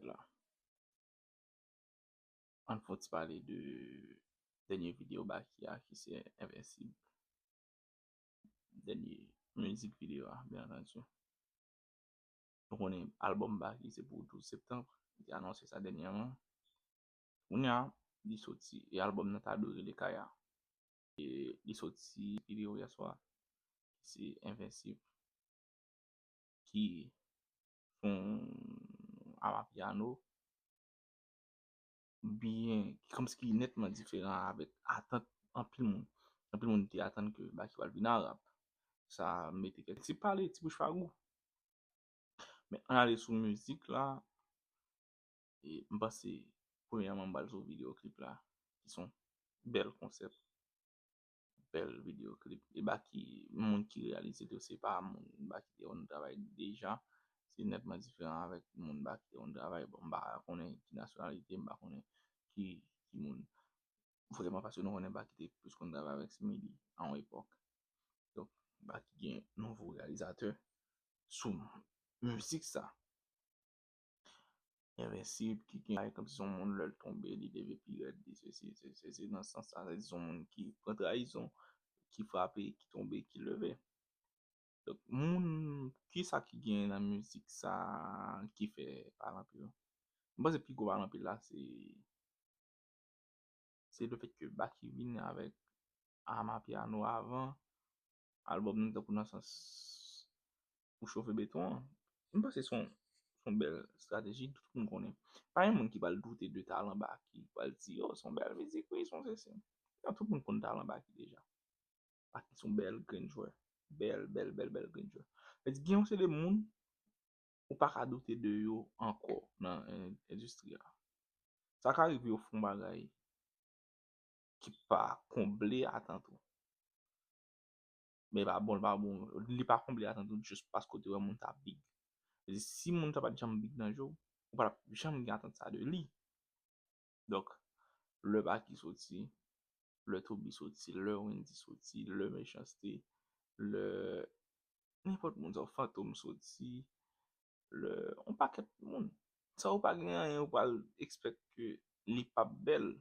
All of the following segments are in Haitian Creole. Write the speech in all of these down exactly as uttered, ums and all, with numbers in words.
la. Ann fè yon ti pale de dènye videyo Baky a ki se Envensib. Dènye mizik videyo a, byen antandi. Nou konnen albòm Baky se pou douz septanm. Li te anonse sa dènyèman. Kounye a, li soti. E albòm nan ta dwe rele Kaya. E li soti videyo yè swa. Se Envensib. Ki son amapiano byen, ki kòmsi ki nètman diferan avèk atant anpil moun. Anpil moun te atann ke Baky pral vin a rap. Sa mete kèk ti pale, ti bouch pa gou. Men ann ale sou mizik la, e m panse, premyèman, m pral sou videyo klip la, ki son bèl konsèp, bèl videyo klip. E Baky, moun ki reyalize l yo, se pa moun Baky te konn travay deja. Se nètman diferan avèk moun Baky te konn travay. Bon, m pa konnen ki nasyonalite, m pa konnen ki, ki moun. Vrèman, paske nou konnen Baky te plis konn travay avèk Smilly a yon epòk. Donk, Baky gen nouvo reyalizatè sou mizik sa. Envensib, ki gen kòmsi se yon moun lè l tonbe, li leve pi rèd, li sesi, se, se, se nan sans sa, se yon moun ki pran trayizon, ki frape, ki tonbe, ki leve. Donk, moun, kisa ki gen nan mizik sa ki fè pale anpil? M panse pi gwo pale anpil la, se, se lefèt ke Baky vin avèk amapiano avan, albòm nan tankou nan sans pou chofe beton an. M panse se yon, se yon bèl estrateji, tout moun konnen. Pa gen moun ki pral doute de talan Baky, ki pral di, "Oh, se yon bèl mizik, wi, se yon sesi." Non, tout moun konn talan Baky deja. Baky se yon bèl grenn jwè. Bèl, bèl, bèl, bèl grenn jwè. Sa vle di, gen yon seri de moun, ou pa ka doute de yo ankò nan, eh, endistri a. Sa ka rive yo fè yon bagay ki pa konble atant ou. Men li pa bon, li pa bon. Li pa konble atant ou jis paske w te wè moun sa big. Sa vle di, si moun sa pa t janm big nan je w, ou pa t ap janm gen atant sa de li. Donk, lè Baky soti, lè Toby soti, lè Wendy soti, lè Mechanste, lè nenpòt moun sa, Fantom soti, lè yon pakèt moun. Sa ou pa gen anyen, ou pral expect ke li p ap bèl.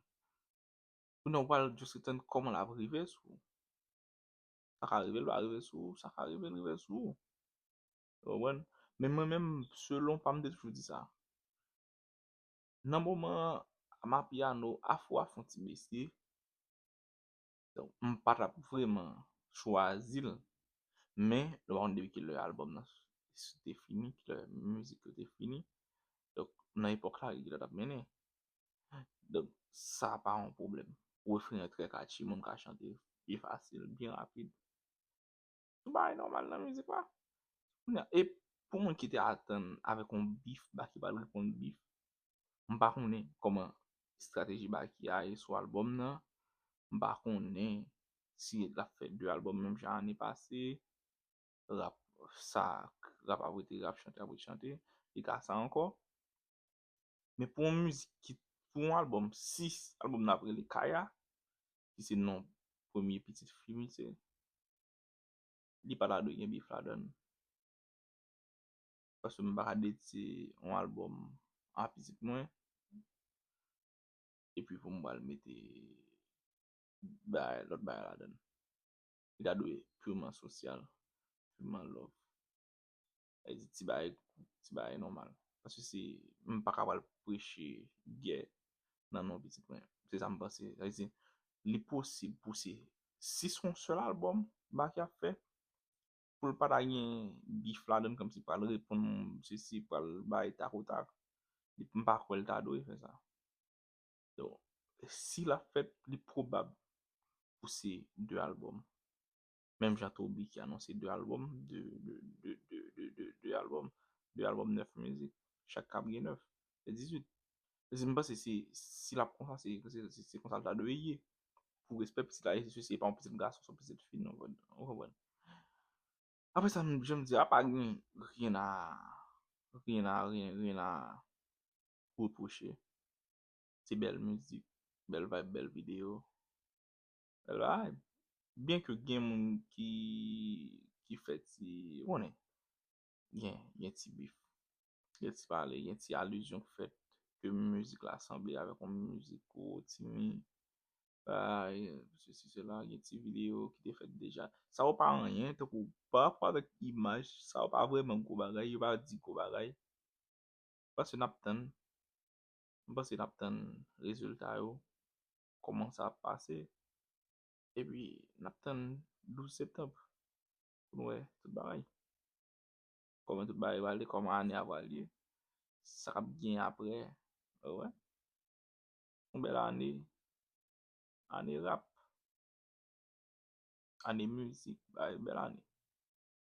Ou non, ou pral just tann kòman l ap rive sou ou. Sa ka rive, l pa rive sou ou, sa ka rive, l rive sou ou. Ou konprann? Men mwen menm, selon pa m, m te toujou di sa. Nan moman an, amapiano afro a fè yon ti bese. Donk, m pa t ap vrèman chwazi l. Men, nou pa konn depi kilè albòm nan te fini, kilè mizik yo te fini. Donk, nan epòk la, reggae la t ap mennen. Donk, sa pa yon pwoblèm. Refren an trè catchy, moun ka chante byen fasil, byen rapid. Tout bagay nòmal nan mizik la. Kounye a, e pou moun ki te atann avèk yon bif, Baky pral reponn bif, m pa konnen kòman estrateji Baky a ye sou albòm nan. M pa konnen si l ap fè de albòm menm jan ane pase. Rap, sa, rap ap rete rap, chante ap rete chante. Li ka sa ankò. Men pou yon mizik ki, pou yon albòm, si albòm nan ap rele Kaya, ki se non premye pitit fi misye, li pa ta dwe gen bif ladan l. Paske m pa ka dedye yon albòm a pitit mwen, epi pou m pral mete bagay, lòt bagay ladan l. Li ta dwe purman sosyal, purman love. Sa vle di ti bagay, ti bagay nòmal. Paske se, m pa ka pral preche gè nan non pitit mwen. Se sa m panse. Sa vle di, li posib pou se, si se yon sèl albòm Baky ap fè, pou l pa ta gen bif ladan l, kòmsi pral reponn sesi, pral bay takotak, li, m pa kwè l ta dwe fè sa. Donk, si l ap fèt, li pwobab pou se de albòm. Menm jan Toby ki anonse de albòm, de, de, de albòm, de albòm nèf mizik, chak k ap gen nèf. Se dizuit. Se, m panse se, si l ap konsa, se, se, se, se konsa l ta dwe ye. Pou respè pitit la, se, se pa yon pitit gason, se yon pitit fi, nou konprann. Apre sa, m, jan m di a, pa gen rien à, rien à, rien, rien à reprocher. Se bèl mizik, bèl vibe, bèl videyo, bèl bagay. Byen ke gen moun ki, ki fè ti, ou konnen, gen, gen ti bif. Gen ti pale, gen ti alizyon k fèt ke mizik la sanble avèk yon mizik Rotimi. Bay, sesi, sela, gen ti videyo ki te fèt deja. Sa yo pa anyen, tankou pa rapò avèk imaj, sa yo pa vrèman gwo bagay, yo pa di gwo bagay. Paske n ap tann, m panse n ap tann rezilta yo, kòman sa ap pase. Epi, n ap tann douz septanm pou n wè tout bagay. Kòman tout bagay pral ye, kòman ane a pral ye, sa k ap gen apre, ou wè. Yon bèl ane, ane rap, ane mizik, bay, bèl ane.